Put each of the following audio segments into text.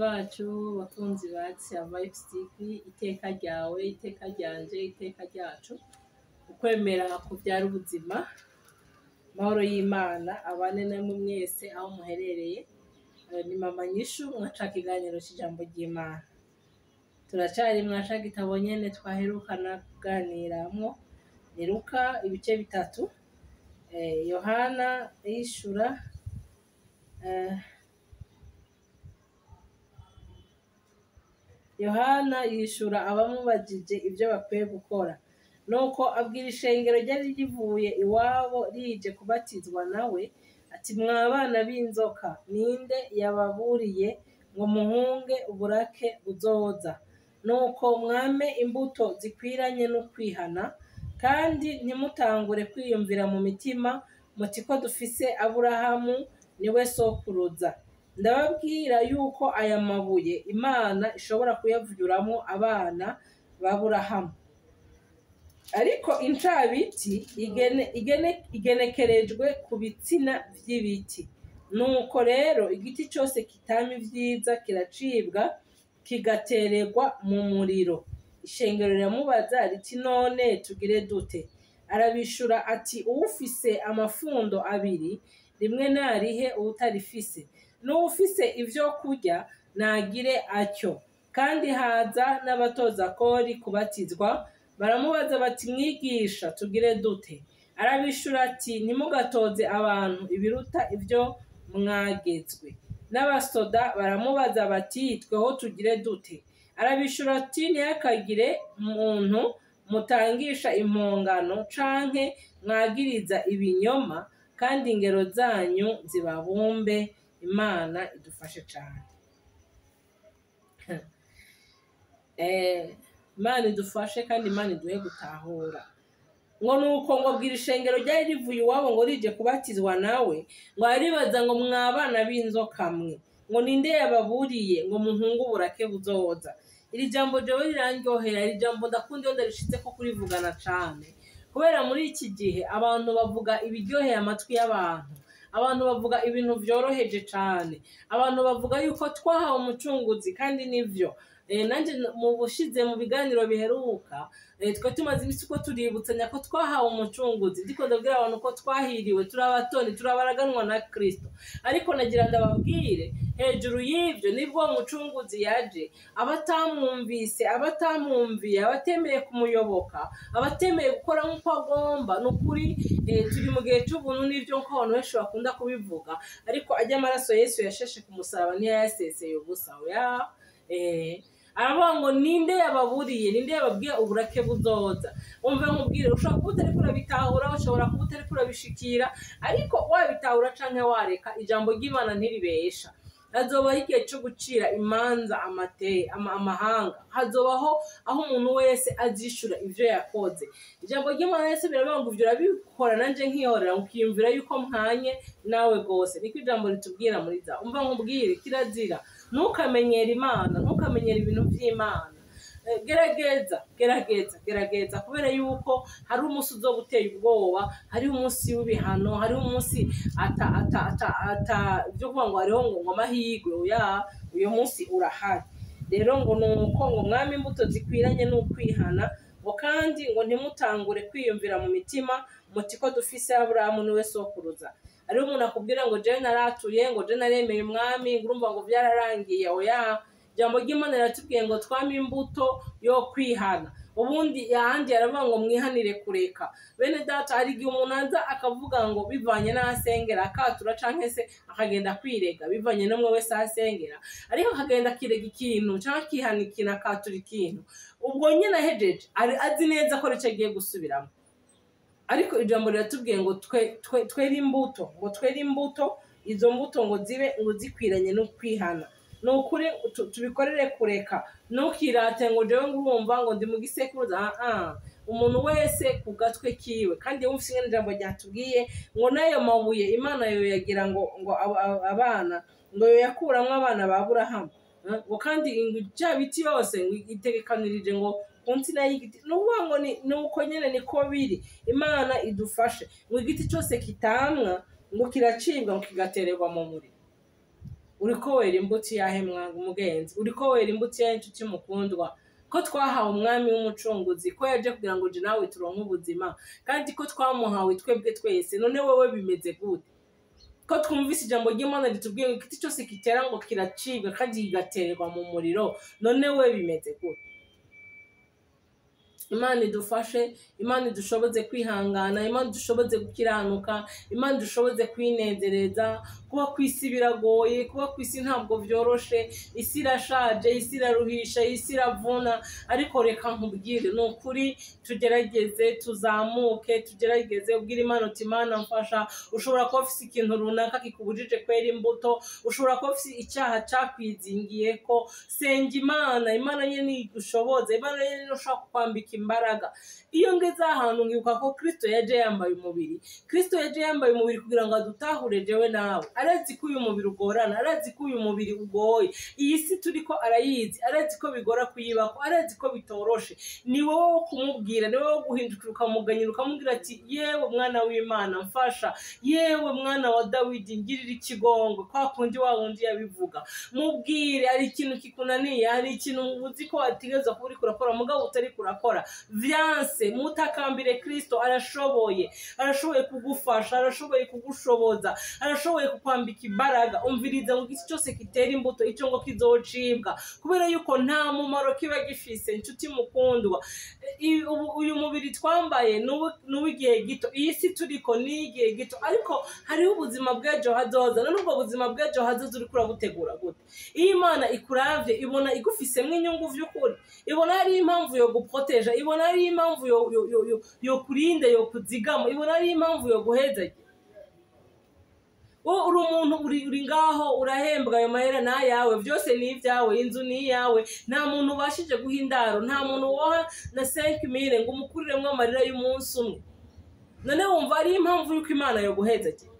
Bacu, bakunzi ba Asia Vibes TV, iteka ryawe, iteka ryanje, iteka ryacu, ukwemera kuvyara ubuzima. Amahoro y'Imana abane namwe mwese aho muherereye. Ni Mama Nyishu mwaca kiganiro c'ijambo ry'Imana. Turacari mwaca gitabo nyene twaherukana kuganiramwo, ni Luka ibice 3. Yohana yishura Yohana yishura abamubajije ivyo bakwiye gukora. Nuko abwira ishengero ryari rivuye iwabo rije kubatizwa nawe ati: mwa bana b'inzoka, ninde yababuriye ngo muhunge uburake buzoza? Nuko mwame imbuto zikwiranye n'ukwihana, kandi ntimutangure kwiyumvira mu mitima muti ko dufise Aburahamu niwe sokuruza. Ndababwira yuko aya mabuye Imana ishobora kuyavyuramwo abana b'Aburahamu. Ariko incabiti igenekerejwe ku bitsina vy'ibiti. Nuko rero igiti cose kitama ivyiza kiracibwa kigatererwa mu muriro. Ishengero riramubaza riti: none tugire dute? Arabishura ati: uwufise amafundo abiri, rimwe narihe uwutarifise, n'uwufise ivyo kurya nagire atyo. Kandi haza n'abatoza kori kubatizwa, baramubaza bati: mwigisha, tugire dute? Arabishura ati: ntimugatoze abantu ibiruta ivyo mwagezwe. N'abasoda baramubaza bati: tweho tugire dute? Arabishura ati: ntihakagire umuntu mutangisha impongano canke mwagiriza ibinyoma, kandi ingero zanyu zibabumbe. Imana idufashe cane. Imana idufashe kandi Imana iduhe gutahura. Ngo nuko ngo bwira ishengero ryari rivuye iwabo ngo rije kubatizwa nawe, ngo aribaza ngo mwabana b'inzoka mwe, ngo ninde yababuriye ngo muhungu uburake buzoza? Iri jambo jewe rirandyohera, iri jambo ndakunda iyo ndarishitse ko kurivugana cane, kubera muri iki gihe abantu bavuga ibiryoheye amatwi y'abantu, abantu bavuga ibintu vyoroheje cane, abantu bavuga yuko twahawe umucunguzi, kandi nivyo. Nanje mu bushize mu biganiro biheruka, twe tumaze imisi ko tuributsanya ko twahawe umucunguzi. Ndiko ndabwira abantu ko twahiriwe, turabatoni, turabaraganwa na Kristo. Ariko nagira ndababwire hejuru y'ivyo, nibwo umucunguzi yaje, abatamwumvise, abatamwumviye, abatemeye kumuyoboka, abatemeye gukora nk'uko agomba. Nukuri turi mu gihe c'ubuntu, nivyo nko abantu benshi bakunda kubivuga, ariko ajya amaraso Yesu yasheshe ku musaraba ntiyayaseseye ubusa. Oya, aravuga ngo ninde yababuriye, ninde yababwiye uburake buzoza? Umve nkubwire, ushobora kuba utariko urabitahura, ushobora kuba utariko urabishikira, ariko wabitahura canke wareka, ijambo ry'Imana ntiribesha. Hazobaho igihe co gucira imanza amahanga, hazobaho aho umuntu wese azishura ivyo yakoze. Ijambo ry'Imana Yesu biravuga ngo ivyo urabikora nanje nkihorera, ukiyumvira yuko mpanye nawe gose. Niko ijambo ritubwira muri za. Umva nkubwire, kirazira ntukamenyere Imana, ntukamenyere ibintu vy'Imana. Gerageza, gerageza, gerageza, kubera yuko hari umunsi uzoba uteye ubwoba, hari umunsi w'ibihano, hari umunsi ata ata ata ata byo kuvuga ngo hariho ngo amahirwe. Oya, uyo munsi urahari. Rero ngo nuko ngo mwami imbuto zikwiranye n'ukwihana, ngo kandi ngo ntimutangure kwiyumvira mu mitima muti ko dufise Aburahamu niwe sokuruza. Hariho umuntu akubwira ngo jewe naratuye, ngo jewe naremeye umwami, ngo urumva ngo vyararangiye. Oya, ijambo ry'Imana riratubwiye ngo twame imbuto yo kwihana. Ubundi ahandi yaravuga ngo mwihanire kureka. Bene data, hari igihe umuntu aza akavuga ngo bivanye n'ahasengera akatura, canke se akagenda kwirega bivanye n'umwe wese ahasengera, ariko akagenda akirega ikintu canke akihana ikintu, akatura ikintu, ubwo nyene ahejeje azi neza ko arico agiye gusubiramo. Ariko ijambo riratubwiye ngo twere imbuto, ngo twere imbuto, izo mbuto ngo zibe ngo zikwiranye no kwihana. Nukuri tubikorere kureka. Ntukirate ngo jewe ngurumva ngo ndi mu gisekuruza. Umuntu wese ku gatwe kiwe. Kandi wumvise ingene ijambo ryatubwiye ngo n'ayo mabuye Imana yoyagira ngo abana ngo yoyakuramwo abana ba Aburahamu. Ngo kandi bya biti yose ngo itegekanirije ngo ku nsina y'igiti. Nukuvuga ngo nuko nyene niko biri. Imana idufashe ngo igiti cose kitamwa ngo kiracibwa ngo kigatererwa mu muriro. Uriko wera imbuto yahe mugenzi? Uriko wera imbuto yahe inshuti mukundwa? Ko twahawe umwami w'umucunguzi, ko yaje kugira ngo je nawe turonke ubuzima, kandi ko twamuhawe twebwe twese, none wewe bimeze gute? Ko twumvise ijambo ry'Imana ritubwiye ngo igiti cyose kitera ngo kiracibwa kandi kigatererwa mu muriro, none we bimeze gute? Imana idufashe, Imana idushoboze kwihangana, Imana idushoboze gukiranuka, Imana idushoboze kwinezereza. Kuba ku isi biragoye, kuba ku isi ntabwo byoroshe, isi irashaje, isi iraruhisha, isi iravuna, ariko reka nkubwire, ni ukuri tugerageze tuzamuke, tugerageze ubwire Imana uti Imana mfasha. Ushobora kuba ufise ikintu runaka kikubujije kwera imbuto, ushobora kuba ufise icyaha cakwizingiye ko, senga Imana, Imana nyene igushoboze, Imana nyene ishobora kukwambika imbaraga. Iyo ngeze ahantu nkibuka ko Kristo yaje yambaye umubiri, Kristo yaje yambaye umubiri kugira ngo adutahure jewe nawe. Arazi ko uyu mubiri ugorana, arazi ko uyu mubiri ugoye, iyi si turiko arayizi, arazi ko bigora kuyibako, arazi ko bitoroshe. Ni wowe wo kumubwira, ni wowe wo guhindukira ukamuganyira ukamubwira ati yewe mwana w'Imana mfasha, yewe mwana wa Dawidi ngirira ikigongo, kwa kundi wa wundi yabivuga. Mubwire hari ikintu kikunaniye, hari ikintu uzi ko wategerezwa kuba uriko urakora mugabo utariko urakora, vyanse, mutakambire Kristo, arashoboye, arashoboye kugufasha, arashoboye kugushoboza, arashoboye kukwambika imbaraga. Umviriza ngo igiti cyose kitera imbuto ico ngo kizocibwa, kubera yuko nta mumaro kiba gifise. Inshuti mukundwa, uyu mubiri twambaye n'uw'igihe gito, iyi si turiko ni igihe gito, ariko hariho ubuzima bw'ejo hazoza. None ubwo buzima bw'ejo hazoza uriko urabutegura gute? Iyo Imana ikuravye ibona igufisemwo inyungu vy'ukuri, ibona hari impamvu yo guproteja, ibona ari impamvu yo kurinda, yo kuzigama, ibona ari impamvu yo guhezagira. Wowe uri umuntu uri ngaho urahembwa ayo mahera n'ayawe, byose ni ibyawe, inzu ni iyawe, nta muntu ubashije guha indaro, nta muntu woha na 5000 ngo umukuriremwo amarira y'umunsi umwe. None wumva ari impamvu yuko Imana yo guhezagira?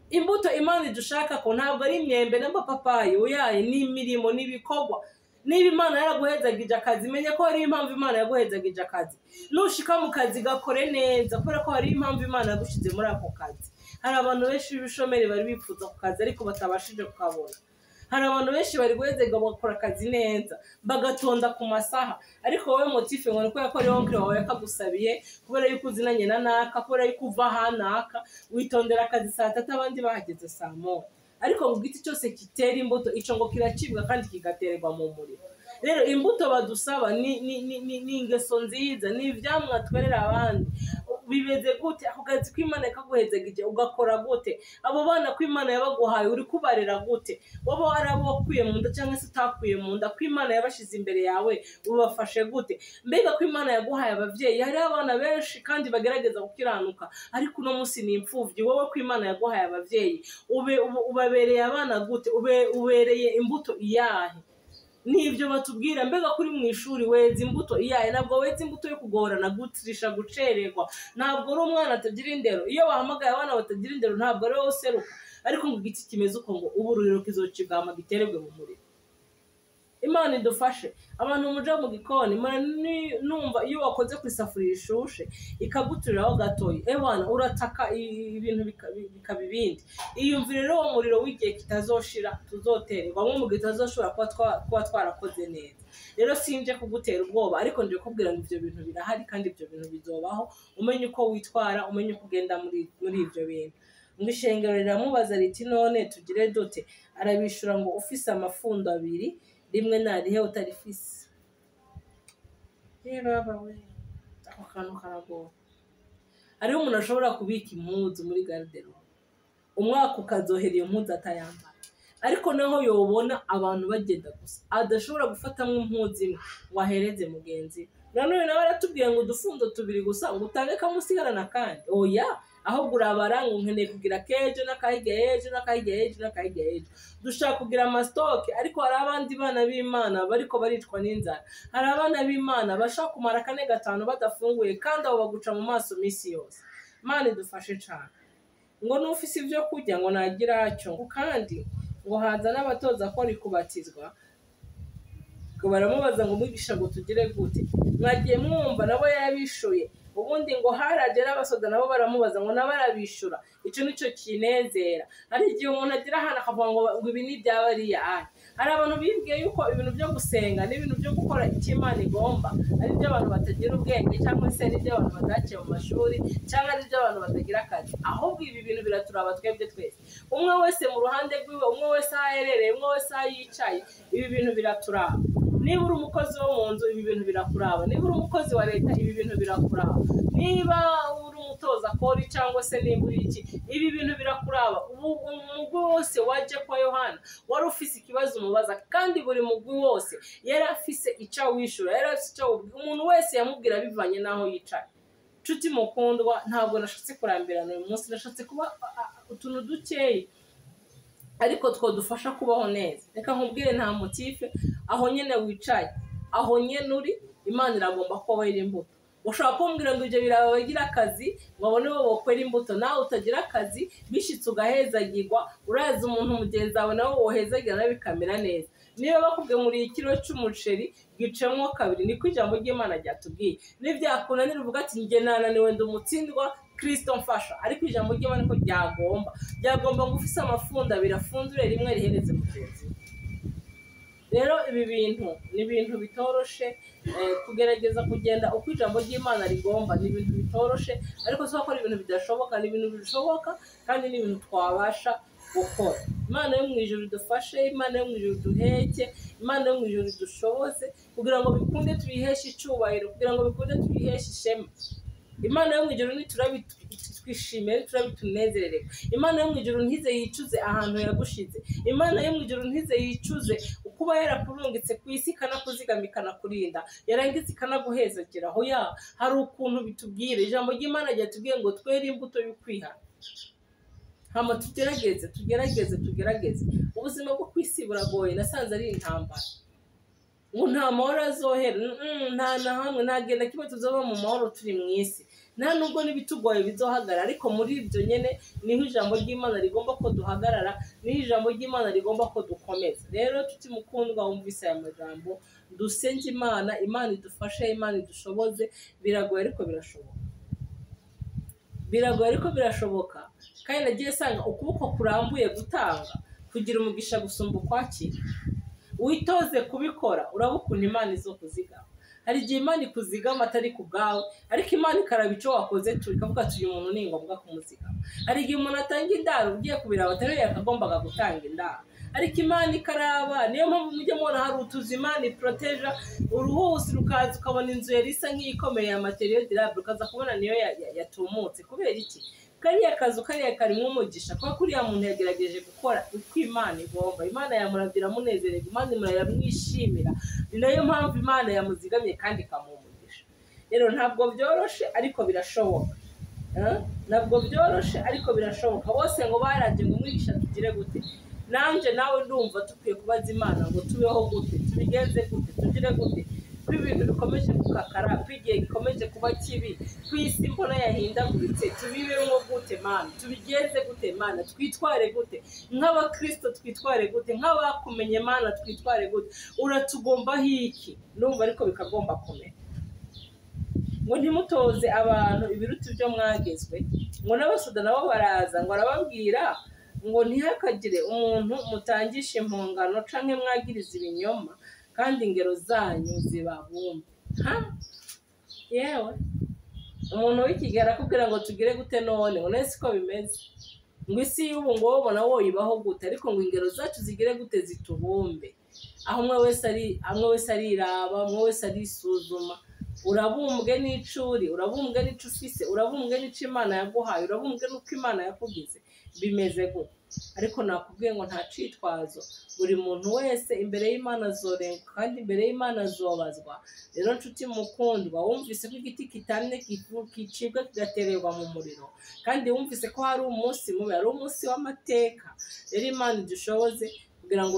Imbuto Imana idushaka ko ntabwo ari imyembe n'amapapayi, oyaye, ni imirimo n'ibikorwa. Niba Imana yaraguhezagije akazi, menye ko hari impamvu Imana yaguhezagije akazi. Nushika mu kazi gakore neza, kubera ko hari impamvu Imana yagushize muri ako kazi. Hari abantu benshi b'ibishomeri bari bipfuza ku kazi ariko batabashije kukabona. Hari abantu benshi bari guhezega bagakora akazi neza, bagatonda ku masaha, ariko wowe motife ngo ni kubera ko ari oncle wawe yakagusabiye, kubera yuko uzinanye na naka, kubera yuko uva aha naka, witondera akazi saa 3 abandi bahageze saa 1. Ariko ngo igiti cyose kitera imbuto ico ngo kiracibwa kandi kigatererwa mu muriro. Rero imbuto badusaba ni ingeso nziza, ni ivyamwa twerera abandi. Bimeze gute? Ako kazi kw'Imana kaguhezagije ugakora gute? Abo bana kw'Imana yabaguhaye uri kubarera gute? Wowe ari abo wakuye mu nda cyangwa se utakuye mu nda, kw'Imana yabashize imbere yawe ubafashe gute? Mbega kw'Imana yaguhaye abavyeyi, hari abana benshi kandi bagerageza gukiranuka, ariko uno munsi ni imfuvyi. Wowe kw'Imana yaguhaye abavyeyi, ubabereye abana gute? Ubereye imbuto iyahe? Nibyo batubwira. Mbega kuri mu ishuri weza imbuto iyahe? Ntabwo weza imbuto yo kugorana, gutirisha, gucererwa. Ntabwo uri umwana atagira indero. Iyo bahamagaye abana batagira indero ntabwo ari wowe useruka. Ariko ngo igiti kimeze uko ngo ubururiro kizocibwa hama gitererwe mu muriro. Imana idufashe. Abantu muja mu gikoni, numva iyo wakoze ku isafuriya ishushe ikaguturiraho gatoyi, ewana urataka ibintu bikaba ibindi. Iyumvire rero uwo muriro w'igihe kitazoshira tuzotererwa nko mu gihe tutazoshobora kuba twarakoze neza. Rero sinje kugutera ubwoba, ariko nje kukubwira ngo ivyo bintu birahari kandi ivyo bintu bizobaho. Umenye uko witwara, umenye uko ugenda muri ivyo bintu. Ngo ishengero riramubaza riti none tugire dute? Arabishura ngo ufise amafundo abiri, rimwe narihe utarifise. Baba we, ako kantu karagora. Hariho umuntu ashobora kubika impuzu muri garderobe, umwaka ukazohera iyo mpuzu atayambara, ariko naho yobona abantu bagenda gusa adashobora gufatamwo impuzu imwe ngo ahereze mugenzi. Nanone nawe aratubwiye ngo udufundo tubiri gusa ngo utange kamusigarana kandi. Oya, ahubwo urabara ngo nkeneye kugira kejo n'akahirya ejo n'akahirya ejo n'akahirya ejo. Dushaka kugira amastoke, ariko hari abandi bana b'Imana bariko baricwa n'inzara. Hari abana b'Imana bashaka kumara 4 5 badafunguye, kandi abo baguca mu maso misi yose. Imana idufashe cane. Ngo n'ufise ivyo kurya ngo nagira aco, ngo kandi ngo haza n'abatoza ko ari kubatizwa. Ngo baramubaza ngo mwigisha ngo tugire gute? Mwagiye mwumva nabo yarabishuye. Ubundi ngo haraje n'abasoda nabo baramubaza ngo nabo arabishura. Ico nico kinezera. Hari igihe umuntu agira ahantu akavuga ngo ibi ni ibya bariya. Hari abantu bibwiye yuko ibintu byo gusenga n'ibintu byo gukora icyo Imana igomba ari ibyo abantu batagira ubwenge, cyangwa se ari ibyo abantu bataciye mu mashuri, cyangwa ari ibyo abantu batagira akazi. Ahubwo ibi bintu biraturaba twebwe twese, umwe wese mu ruhande rwiwe, umwe wese aho aherereye, umwe wese aho yicaye, ibi bintu biraturaba. Niba uri umukozi wo mu nzu, ibi bintu birakuraba. Niba uri umukozi wa leta, ibi bintu birakuraba. Niba uri umutoza kori cyangwa se niba uri iki, ibi bintu birakuraba. Ubu umugwi wose waje kwa Yohana wari ufise ikibazo umubaza, kandi buri mugwi wose yari afise icyo awishura, yari afise icyo awubwira. Umuntu wese yamubwira bivanye n'aho yicaye. Nshuti mukundwa, ntabwo nashatse kurambirana uyu munsi, nashatse kuba utuntu dukeyi ariko twodufasha kubaho neza. Reka nkubwire, nta mutife, aho nyene wicaye, aho nyene uri, Imana iragomba ko wera imbuto. Ushobora kumbwira ngo ibyo biraba abagira akazi ngo abone bo bokwera imbuto, nawe utagira akazi bishitse ugahezagirwa, uraza umuntu mugenzi wawe nawe wohezagira nawe bikamera neza. Niba bakubwiye ikiro cy'umuceri gicemwo kabiri, niko ijambo ry'Imana ryatubwiye. Nibyakunanira uvuga ati njye nananiwe ndi umutsindwa, Kristo mfasha. Ariko ijambo ry'Imana niko ryagomba ngo ufise amafunda abiri afundure rimwe rihereze mugenzi we. Rero ibi bintu ni ibintu bitoroshe, kugerageza kugenda uko ijambo ry'Imana rigomba ni ibintu bitoroshe, ariko si ko ari ibintu bidashoboka, ni ibintu bishoboka kandi ni ibintu twabasha gukora. Imana yo mu ijuru idufashe, Imana yo mu ijuru duheke, Imana yo mu ijuru idushoboze kugira ngo bikunde tuyiheshe icyubahiro, kugira ngo bikunde tuyiheshe ishema. Imana yo mu ijuru ntiturabitwishimire, ntiturabitunezerewe. Imana yo mu ijuru ntize yicuze ahantu yagushize. Imana yo mu ijuru ntize yicuze kuba yarakurungitse ku isi, ikanakuzigama, ikanakurinda, yarangiza ikanaguhezagera. Aho ya hari ukuntu bitubwira ijambo ry'Imana ryatubwiye ngo twere imbuto y'ukwihana. Hama tugerageze, tugerageze, tugerageze. Ubuzima bwo ku isi buragoye, nasanze ari intambara. Ngo nta mahoro azohera, nta na hamwe, nta gihe na kimwe tuzoba mu mahoro turi mu isi. Nta nubwo n'ibitugoye bizohagarara, ariko muri ibyo nyene niho ijambo ry'Imana rigomba ko duhagarara, niho ijambo ry'Imana rigomba ko dukomeza. Rero tuti mukundwa, wumvise aya majambo, dusenge Imana, Imana idufashe, Imana idushoboze. Biragoye ariko birashoboka, biragoye ariko birashoboka. Kandi nagiye sanga ukuboko kurambuye gutanga kugira umugisha gusumba ukwakira. Witoze kubikora, uraba ukuntu Imana izokuzigama. Hari igihe Imana ikuzigama atari ku bwawe, ariko Imana ikaraba icyo wakoze tu, ikavuga ati uyu muntu ni ngombwa kumuzigama. Hari igihe umuntu atanga indaro, ugiye kubiraba atari we yakagombaga gutanga indaro, ariko Imana ikaraba. Niyo mpamvu mujye mubona hari utuzu Imana iproteja, uruhusi rukaza ukabona inzu yari isa nk'iyikomeye ya materiyo durable, ukaza kubona niyo yatumutse. Kubera iki? Kariya kazu kariya karimo umugisha, kuko kuriya muntu yagerageje gukora uko Imana igomba. Imana yamuravye iramunezererwa, Imana iramwishimira. Ni nayo mpamvu Imana yamuzigamye kandi ikamuha umugisha. Rero ntabwo byoroshe ariko birashoboka. Ntabwo byoroshe ariko birashoboka. Bose ngo baraje ngo umwigisha tugire gute? Nanje nawe ndumva tukwiye kubaza Imana ngo tubeho gute, tubigenze gute, tugire gute, ko ibintu bikomeje gukakara, ko igihe gikomeje kuba kibi, ko isi mbona yahindaguritse, tubibemo gute Mana, tubigenze gute Mana, twitware gute nk'abakristo, twitware gute nk'abakumenye Mana, twitware gute, uratugombaho iki? Ndumva ariko bikagomba kumera. Ngo ntimutoze abantu ibiruta ibyo mwagezwe. Ngo n'abasoda nabo baraza ngo arababwira ngo ntihakagire umuntu mutangisha impongano canke mwagiriza ibinyoma, kandi ingero zanyu zibabumbe. Ha? Yewe, umuntu w'ikigera akubwira ngo tugire gute none, ngo none siko bimeze, ngo isi y'ubu ngo wobona woyibaho gute, ariko ngo ingero zacu zigire gute zitubumbe. Aho umwe wese ari, umwe wese ariraba, umwe wese arisuzuma. Urabumbwe n'icuri, urabumbwe n'ico ufise, urabumbwe n'ico Imana yaguhaye, urabumbwe n'uko Imana yakugize, bimeze gute? Ariko nakubwiye ngo nta citwazo, buri muntu wese imbere y'Imana azorenga, kandi imbere y'Imana azobazwa. Rero nshuti mukundwa, wumvise ko igiti kitamye kicibwa kigatererwa mu muriro, kandi wumvise ko hari umunsi mubi, hari umunsi w'amateka. Rero Imana idushoboze kugira ngo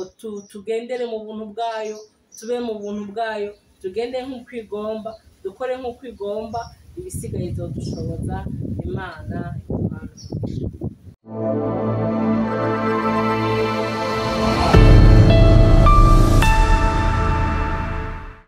tugendere mu buntu bwayo, tube mu buntu bwayo, tugende nk'uko igomba, dukore nk'uko igomba, ibisigaye izodushoboza. Imana iduhane umugisha.